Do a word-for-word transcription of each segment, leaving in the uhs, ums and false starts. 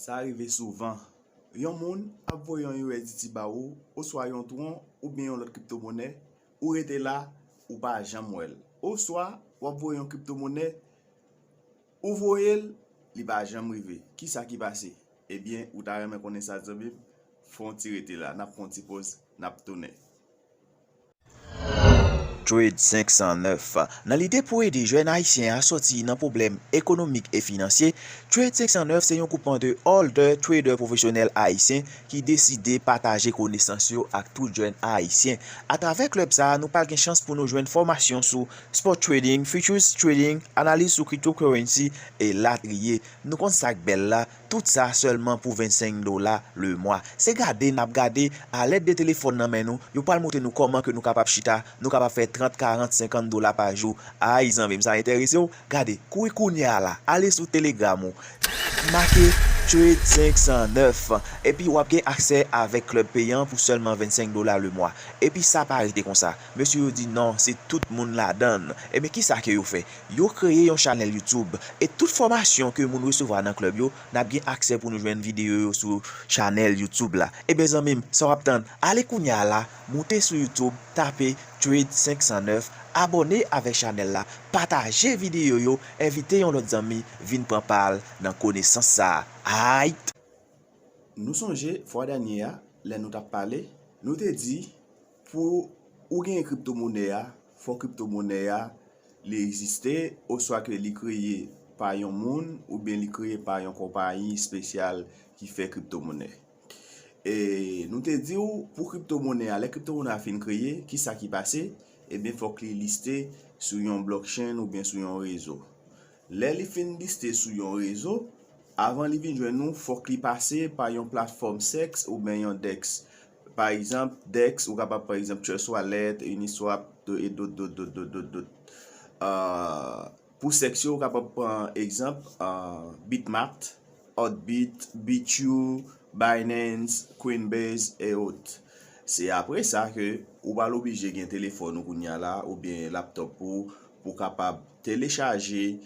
Sa rive souvan. Yon moun ap voye yon U S D T ba ou, oswa yon Tron, oubyen yon lòt kriptomonè, ou rete la, ou pa janm wè l. Oswa, w ap voye yon kriptomonè, ou voye l, li pa janm rive. Kisa ki pase? Ebyen, ou ta renmen konnen sa, zanmi m? Fè yon ti rete la, n ap fè yon ti poz, n ap tounen. Trade senk san nèf. Nan lide pou ede jèn ayisyen an sòti nan pwoblèm ekonomik e finansye, Trade senk san nèf se yon groupement de older trader pwofesyonèl ayisyen ki deside pataje konesans yo ak tout jèn ayisyen. Atravè klèb sa a, nou pral gen chans pou nou jwenn fòmasyon sou spot trading, futures trading, analiz sou cryptocurrency, elatriye. Nou konn sa k bèl la, tout sa sèlman pou vennsenk dola le mwa. Se gade n ap gade, alèd de telefòn nan men nou, yo pral montre nou kòman ke nou kapab chita, nou kapab fè trant, karant, senkant dola pa jou. Ay, zanmi m, sa enterese w? Gade, kouri kounye a la, ale sou Telegram ou, make Trade senk san nèf, epi w ap gen aksè avèk klèb peyan pou sèlman vennsenk dola le mwa. Epi sa pa rete konsa. Mesye yo di non, se tout moun ladan l. Ebyen, kisa ke yo fè? Yo kreye yon chanèl YouTube. E tout fòmasyon ke moun resevwa nan klèb yo, n ap gen aksè pou nou jwenn videyo yo sou chanèl YouTube la. Ebyen, zanmi m, sa w ap tann? Ale kounye a la, moute sou YouTube, tape Trade senk san nèf, abòne avèk chanèl la, pataje videyo yo, envite yon lòt zanmi vin pran pa l nan konesans sa a. Ayt! Nou sonje fwa dènye a, lè nou t ap pale, nou te di pou ou genyen kriptomonè a, fò kriptomonè a li egziste, oswa ke li kreye pa yon moun, oubyen li kreye pa yon konpayi espesyal ki fè kriptomonè. E nou te di w, pou kriptomonè a, lè kriptomonè a fin kreye, kisa ki pase? Ebyen, fòk li liste sou yon blockchain oubyen sou yon rezo. Lè li fin liste sou yon rezo, avan li vin jwenn nou, fòk li pase pa yon platfòm sex oubyen yon dex. Pa egzanp, dex, ou kapab pran egzanp Trust Wallet, Uniswap, e dot, dot, dot, dot, dot, dot. Ah, pou sex yo, ou kapab pran egzanp, ah, Bitmart, Oddbit, Bitu, Binance, Coinbase, e ot. Se apre sa ke ou pral oblije gen telefòn ou kounye a la, oubyen laptòp ou, pou kapab telechaje,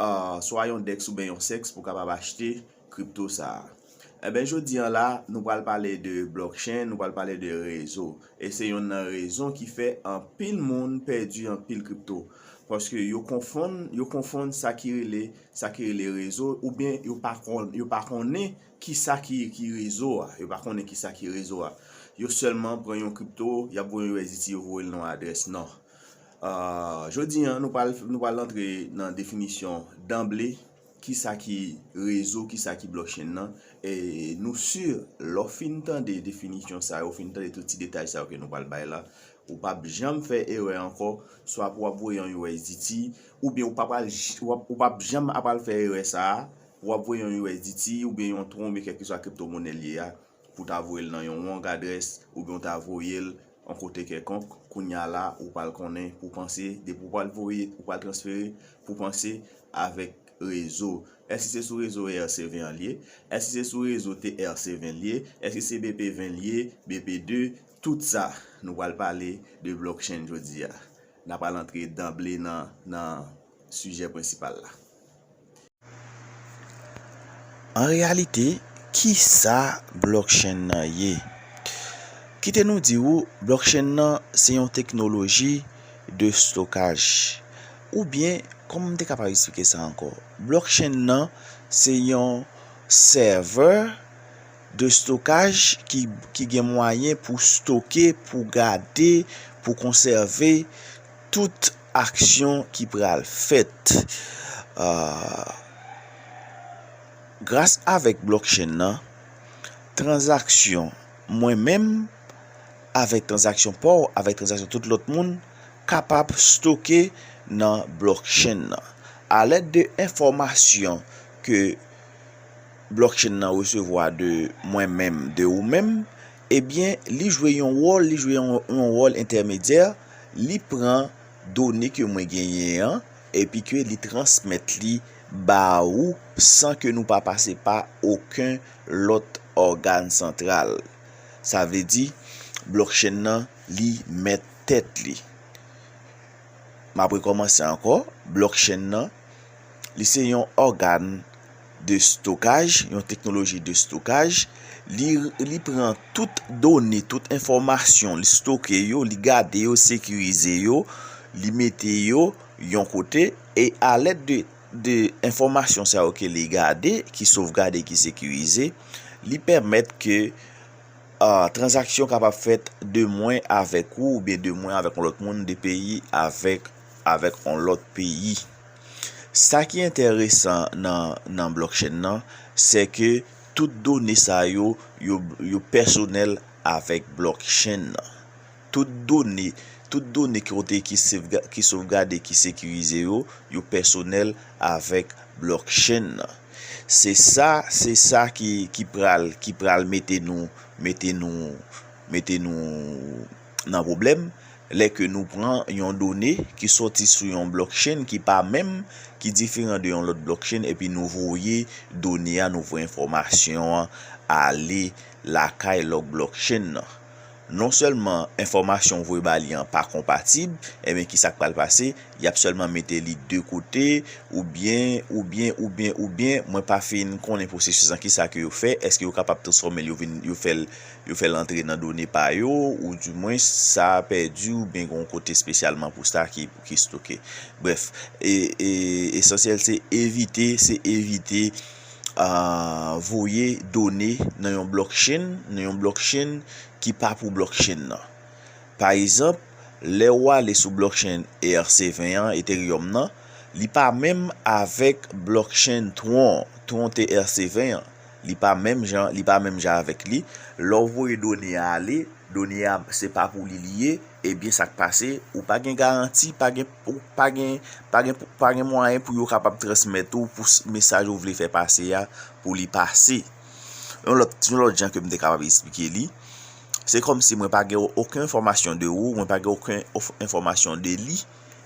ah, swa yon dex oubyen yon sex pou kapab achte kripto sa a. Ebyen, jodi a la, nou pral pale de blockchain, nou pral pale de rezo. E se youn nan rezon ki fè anpil moun pèdi anpil kripto. Paske yo konfonn, yo konfonn sa ki rele, sa ki rele rezo, oubyen yo pa konn, yo pa konnen kisa ki, ki rezo a. Yo pa konnen kisa ki rezo a. Yo sèlman pran yon kripto, y ap voye yon U S D T, yo voye l nan yon adrès. Non. Ah, jodi a, nou pral, nou pral antre nan definisyon danble, kisa ki rezo, kisa ki blockchain nan. E nou si, lè w fin tande definisyon sa yo, w fin tande tout ti detay sa yo ke nou pral bay la, ou p ap janm fè erè ankò, swa pou w ap voye yon U S D T, oubyen ou p ap al j-, w ap, ou p ap janm ap al fè erè sa a, pou w ap voye yon U S D T, oubyen yon Tron, oubyen kèlkeswa kriptomonè l ye a, pou w ta voye l nan yon wrong adrès, oubyen w ta voye l yon kote kèlkonk, kounye a la, ou pral konnen pou panse, depi w pral voye, ou pral transfere, pou panse avèk rezo. Èske se sou rezo E R C V an l ye? Èske se sou rezo T R C ven l ye? Èske se B P ven l ye? B P de? Tout sa, nou pral pale de blockchain jodi a. N ap al antre danble nan, nan sijè prensipal la. An reyalite, kisa blockchain nan ye? Kite nou di w, blockchain nan se yon teknoloji de stokaj. Oubyen, kòman m te kapab eksplike sa ankò? Blockchain nan se yon sèvè de stokaj ki, ki gen mwayen pou stoke, pou gade, pou konsève tout aksyon ki pral fèt. Ah, gras avèk blockchain nan, tranzaksyon mwen menm avèk tranzaksyon pa w, avèk tranzaksyon tout lòt moun, kapab stoke nan blockchain nan. Alèd de enfòmasyon ke blockchain nan resevwa de mwen menm, de ou menm, ebyen, li jwe yon wòl, li jwe yon, yon wòl entèmedyè, li pran done ke mwen genyen an, epi ke li transmèt li ba ou san ke nou pa pase pa okenn lòt ògàn santral. Sa vle di, blockchain nan, li mèt tèt li. M ap rekòmanse ankò, blockchain nan, li se yon ògàn de stokaj, yon teknoloji de stokaj. Li, li pran tout done, tout enfòmasyon, li stoke yo, li gade yo, sekirize yo, li mete yo yon kote, e alèd de, de enfòmasyon sa yo ke li gade, ki sovgade, ki sekirize, li pèmèt ke ah, tranzaksyon kapab fèt de mwen avèk ou oubyen de mwen avèk yon lòt moun, de peyi avèk, avèk yon lòt peyi. Sa ki enteresan nan, nan blockchain nan, se ke tout done sa yo, yo, yo pèsonèl avèk blockchain nan. Tout done, tout done kote ki sevga-, ki sovgade, ki sekirize yo, yo pèsonèl avèk blockchain nan. Se sa, se sa ki, ki pral, ki pral mete nou, mete nou, mete nou nan pwoblèm. Lè ke nou pran yon done ki sòti sou yon blockchain ki pa menm, ki diferan de yon lòt blockchain, epi nou voye done a, nou voye enfòmasyon an ale lakay lòk blockchain nan. Non sèlman enfòmasyon ou voye ba li an pa konpatib, ebyen, ki sa k pral pase? Y ap sèlman mete li de kote, oubyen, oubyen, oubyen, oubyen, mwen pa fin konnen pwosesis lan, ki sa ke yo fè, èske yo kapab transfòme l, yo vin, yo fè l, yo fè l antre nan done pa yo, oudimwens sa pèdi, oubyen gen yon kote espesyalman pou sa ki, ki stoke. Brèf, e, e, esansyèl se evite, se evite, ah, voye done nan yon blockchain, nan yon blockchain ki pa pou blockchain nan. Pa egzanp, lè w ale sou blockchain E R C ven an, Ethereum nan, li pa menm avèk blockchain Tron, Tron T R C ven an. Li pa menm jan, li pa menm jan avèk li. Lè w voye done a ale, done a se pa pou li li ye, ebyen sa k pase, ou pa gen garanti, pa gen, ou pa gen, pa gen, pa gen mwayen pou yo kapab transmèt ou pou s-, mesaj ou vle fè pase a, pou li pase. Yon lòt, yon lòt jan ke m te kapab eksplike li, se kòmsi mwen pa gen okenn enfòmasyon de ou, mwen pa gen okenn of-, enfòmasyon de li,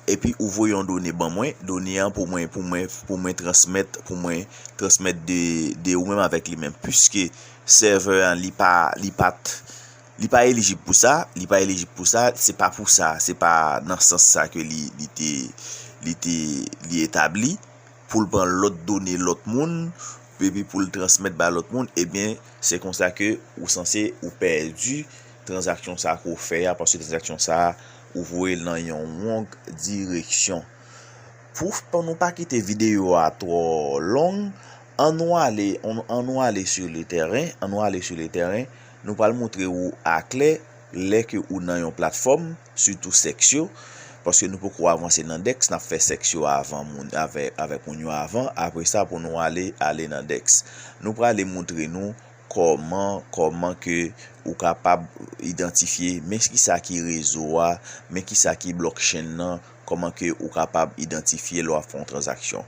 epi ou voye yon done ban mwen, done an pou mwen, pou mwen, pou mwen transmèt, pou mwen transmèt de, de ou menm avèk li menm, piske sèvè an, li pa, li pa t, li pa elijib pou sa, li pa elijib pou sa, se pa pou sa, se pa nan sans sa ke li, li te, li te, li etabli, pou l pran lòt done lòt moun, epi pou l transmèt ba lòt moun, ebyen, se konsa ke ou sanse ou pèdi tranzaksyon sa ke w fè a, paske tranzaksyon sa, ou voye l nan yon wrong direksyon. Pou, pou nou pa kite videyo a twò long, ann nou ale, ann, ann nou ale sur le terrain, ann nou ale sur le terrain, nou pral montre ou aklè lè ke ou nan yon platfòm, sitou sex yo, paske nou poko avanse nan dex, n ap fè sex yo avan moun, avè, avèk moun yo avan, apre sa pou nou ale, ale nan dex. Nou prale montre nou kòman, kòman ke ou kapab idantifye, men kisa ki rezo a, men kisa ki blockchain nan, kòman ke ou kapab idantifye lè w ap fè yon tranzaksyon.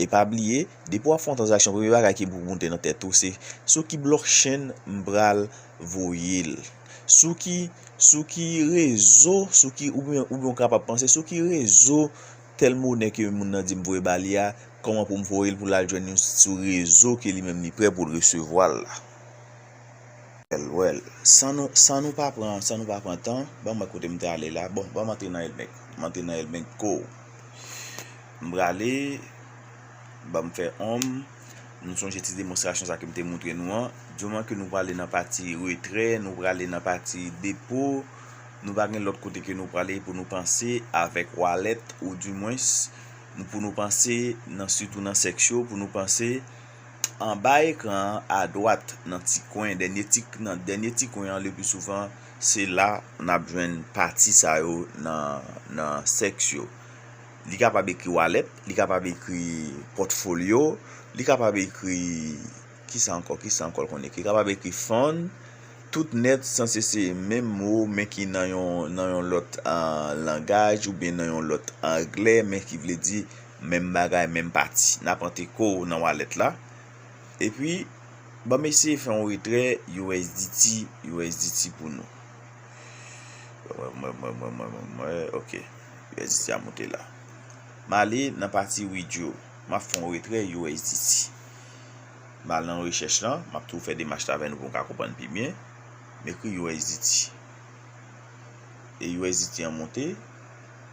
E pa bliye, depi w ap fè yon tranzaksyon, premye bagay ki pou moute nan tèt ou, se sou ki blockchain m pral voye l. Sou ki, sou ki rezo, sou ki, oubyen, oubyen w kapab panse, sou ki rezo tèl monè ke moun nan di m voye ba li a, kòman pou m voye l pou l al jwenn nou sou rezo ke li menm li prè pou l resevwa l la. Well, well. San nou, san nou pa pran, san nou pa pran tan, ban m wè kote m te ale la. Bon, ban m antre nan L bank. M antre nan L bank ko. M prale, ban m fè on. Nou sonje ti demonstrasyon sa ke m te montre nou an. Di moman ke nou prale nan pati retrè, nou prale nan pati depo, nou pa gen lòt kote ke nou prale pou nou panse avèk wallet, oudimwens, nou, pou nou panse nan, sitou nan sex yo, pou nou panse anba ekran an, adwat, nan ti kwen, dènye ti, nan dènye ti kwen an, le pli souvan, se la n ap jwenn pati sa yo nan, nan sex yo. Li kapab ekri wallet, li kapab ekri portfolio, li kapab ekri, kisa ankò, kisa ankò l konn ekri? Li kapab ekri fund, tout nèt sanse se menm mo, men ki nan yon, nan yon lòt, ah, langaj oubyen nan yon lòt anglè, men ki vle di menm bagay, menm pati. N ap antre ko nan wallet la. Epi, ban m eseye fè yon retrè U S D T, U S D T pou nou. Mwen, mwen, mwen, mwen, mwen, mwen, mwen, ok. U S D T a monte la. M ale nan pati withdraw. M ap fè yon retrè U S D T. M al nan rechèch lan, m ap tou fè demach la avè nou pou n ka konprann pi byen. M ekri U S D T. E U S D T an monte.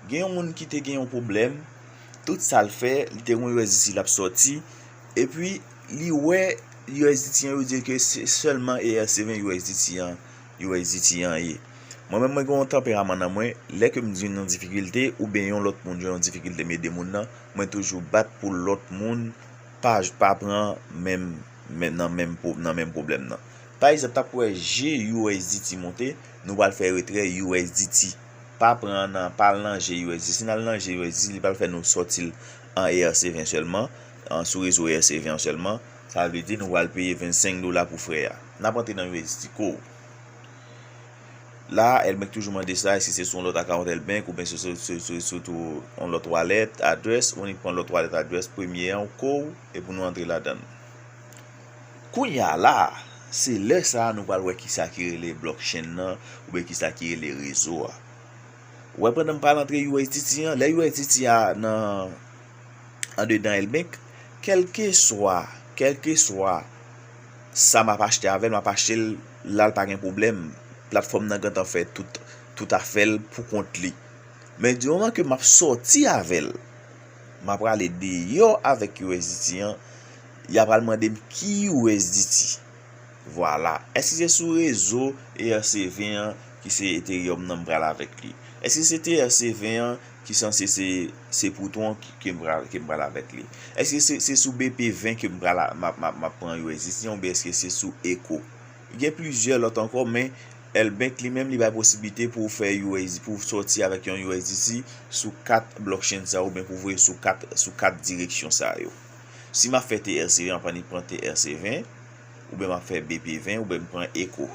Gen yon moun ki te gen yon pwoblèm. Tout sa l fè, li te gen yon U S D T l ap sòti. Epi, li wè U S D T an, yo di ke se sèlman E R C ven U S D T an, U S D T an ye. Mwen menm, mwen gen yon tanperaman nan mwen, lè ke m jwenn yon difikilte oubyen yon lòt moun jwenn yon difikilte, m ede moun nan, mwen toujou bat pou lòt moun pa, pa pran menm, menm, nan menm pwo-, nan menm pwoblèm nan. Pa egzanp, t ap wè je U S D T monte, nou pral fè retrè U S D T. Pa pran nan, pa al nan je U S D T. Si n al nan je U S D T, li pral fè nou sòti l an E R C ven sèlman, an, sou rezo E R C ven an sèlman. Sa vle di nou pral peye vennsenk dola pou frè a. N ap antre nan U S D T core. La, L Bank toujou mande sa, èske se sou yon lòt akawont L Bank oubyen se sou, se, se, se sou yon lòt wallet address, ou annik pran lòt wallet address premye an, core, epi nou antre ladan l. Kounye a la, se lè sa a nou pral wè kisa ki rele blockchain nan, oubyen kisa ki rele rezo a. Ou wè pandan m pral antre U S D T an, lè U S D T a nan andedan L Bank, kèlkeswa, kèlkeswa sa m ap achte avè l, m ap achte l la, l pa gen pwoblèm. Platfòm nan gentan fè tout, tout afè l pou kont li. Men di moman ke m ap sòti avè l, m ap prale deyò avèk U S D T an, y a pral mande m ki U S D T. Vwala. Èske se sou rezo E R C ven an ki se Ethereum nan m pral avèk li? Èske se T R C ven an ki sanse se, se pou Tron ki, ke m pral, ke m pral avèk li? Èske se, se sou B P ven ke m pral a, m ap, m ap, m ap pran U S D T an oubyen èske se sou Echo? Gen plizyè lòt ankò, men L Bank li menm li bay posiblite pou w fè U S D, pou w sòti avèk yon U S D T sou kat blockchain sa yo, oubyen pou w voye sou kat, sou kat direksyon sa yo. Si m ap fè T R C ven, m ap annik pran T R C ven, oubyen m ap fè B P ven, oubyen m pran Echo.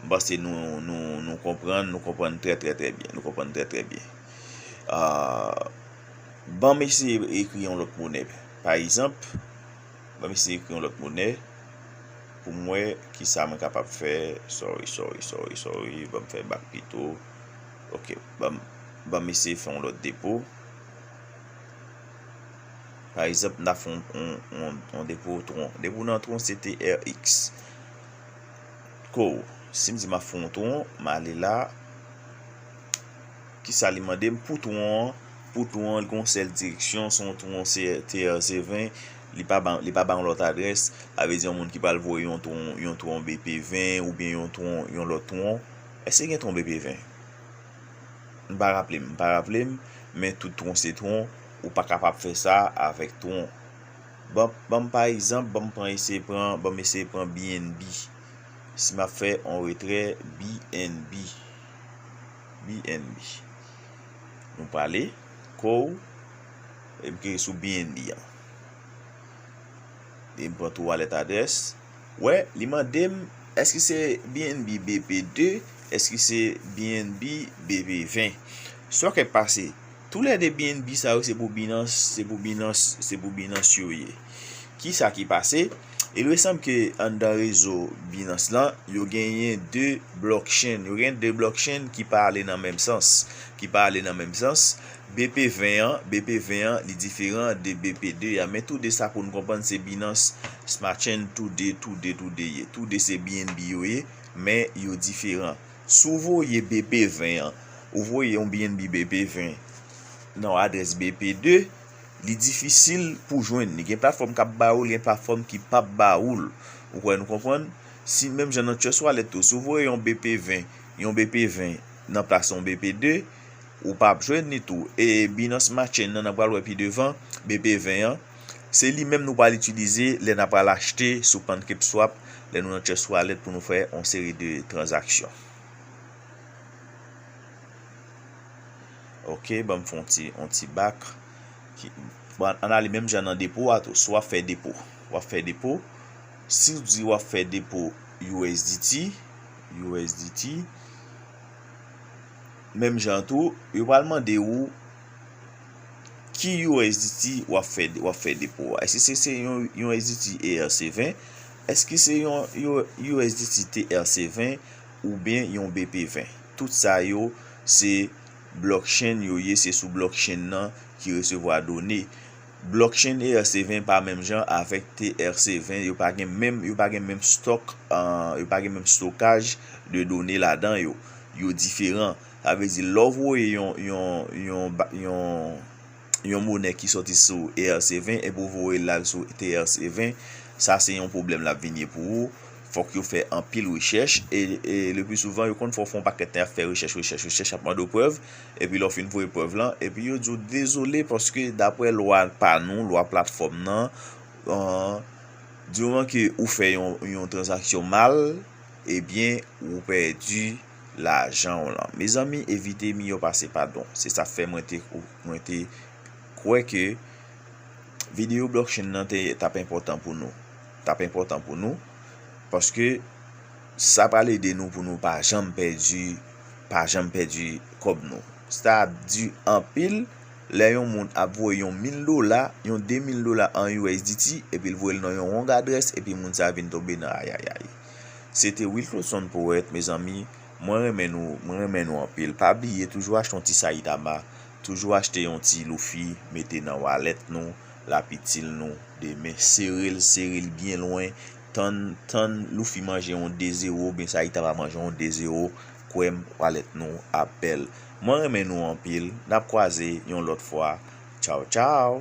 M panse nou, nou, nou konprann, nou konprann trè, trè, trè byen. Nou konprann trè, trè byen. Ah, ban m eseye ekri yon lòt monè. Pa egzanp, ban m eseye ekri yon lòt monè pou m wè kisa mwen kapab fè. Sorry, sorry, sorry, sorry. Ban m fè back pito. Ok, ban m, ban m eseye fè yon lòt depo. Pa egzanp, n ap fè yon, yon, yon, yon depo Tron. Depo nan Tron, se T R X. Core. Si m di m ap fè yon Tron, m ale la. Kisa li mande m pou Tron an? Pou Tron an, li gon sèl direksyon, se yon Tron, se T R C ven. Li pa ba, li pa ba yon lòt adrès. Sa vle di yon moun ki pral voye yon Tron, yon Tron B P ven oubyen yon Tron, yon lòt Tron. Èske gen Tron B P ven? M pa raple m, m pa raple m, men tout Tron se Tron, ou pa kapab fè sa avèk Tron. Ban, ban m pa egzanp, ban m pran eseye pran, ban m eseye pran B N B. Si m ap fè yon retrè B N B, B N B. Nou prale, Core, e m klike sou B N B an. E m pran tou wallet address. Wè, li mande m, èske se B N B B P de, èske se B N B B P ven? Sa k ap pase? Toulède B N B sa yo se pou Binance, se pou Binance, se pou Binance yo ye. Kisa ki pase? Il me semble ke anndan rezo Binance lan, yo genyen de blockchain. Yo genyen de blockchain ki pa ale nan menm sans, ki pa ale nan menm sans. B P ven an, B P ven an, li diferan de B P de a, men tou de sa pou n konprann se Binance Smart Chain, tou de, tou de, tou de ye. Tou de se B N B yo ye, men yo diferan. Si w voye B P ven an, ou voye yon B N B B P ven nan yon adrès B P de, li difisil pou jwenn li. Gen platfòm k ap ba ou l, gen platfòm ki p ap ba ou l. Ou kwè nou konprann? Si menm jan nan Trust Wallet tou, si w voye yon B P ven, yon B P ven nan plas yon B P de, ou p ap jwenn li tou. E Binance Smart Chain nan, n a pral wè pi devan, B P ven an, se li menm nou pral itilize lè n a pral achte sou PancakeSwap, lè nou nan Trust Wallet pou nou fè yon seri de tranzaksyon. Ok, ban m fè yon ti, yon ti back. Ki, bon, ann ale menm jan nan depo a tou. Si w ap fè depo, w ap fè depo. Si w di w ap fè depo U S D T, U S D T, menm jan tou, yo pral mande ou ki U S D T w ap fè, w ap fè depo a. Èske se, se yon, yon U S D T E R C ven? Èske se yon, yon U S D T T R C ven oubyen yon B P ven? Tout sa yo, se blockchain yo ye, se sou blockchain nan ki resevwa done. Blockchain E R C ven pa menm jan avèk T R C ven, yo pa gen menm, yo pa gen menm stock, euh, yo pa gen menm stokaj de done ladan yo. Yo diferan. Sa vle di, lè w voye yon, yon, yon, ba- yon, yon monè ki soti sou E R C ven epi w voye l al sou T R C ven, Sa se yon pwoblèm l ap vin ye pou ou. Fòk yo fè anpil rechèch e, e le pli souvan yo konn fè w fè yon pakèt tan y ap fè rechèch, rechèch, rechèch, y ap mande w prèv, epi lè w fin voye prèv lan, epi yo di w dezole paske daprè lwa pa nou, lwa platfòm nan, an, di moman ke ou fè yon, yon tranzaksyon mal, ebyen, ou pèdi lajan w lan. Mezanmi, evite miyò pase padon. Se sa k fè mwen te, mwen te kwè ke videyo blockchain nan te, t ap enpòtan pou nou. T ap enpòtan pou nou. Paske sa pral ede nou pou nou pa janm pèdi, pa janm pèdi kòb nou. Sa ap di anpil lè yon moun ap voye yon mil dola, yon de mil dola an U S D T, epi l voye l nan yon wrong adrès, epi moun sa vin tonbe nan ayayay. Se te Wilkerson Poète, mezanmi. Mwen renmen nou, mwen renmen nou anpil. Pa bliye, toujou achte yon ti Saitama, toujou achte yon ti Luffy, mete nan walèt nou, l ap itil nou demen. Sere l, sere l byen lwen. Tann, tann Luffy manje yon de zewo, oubyen Saitama manje yon de zewo. Kwè m, walèt nou ap bèl. Mwen renmen nou anpil. N ap kwaze yon lòt fwa. Tchaw, tchaw!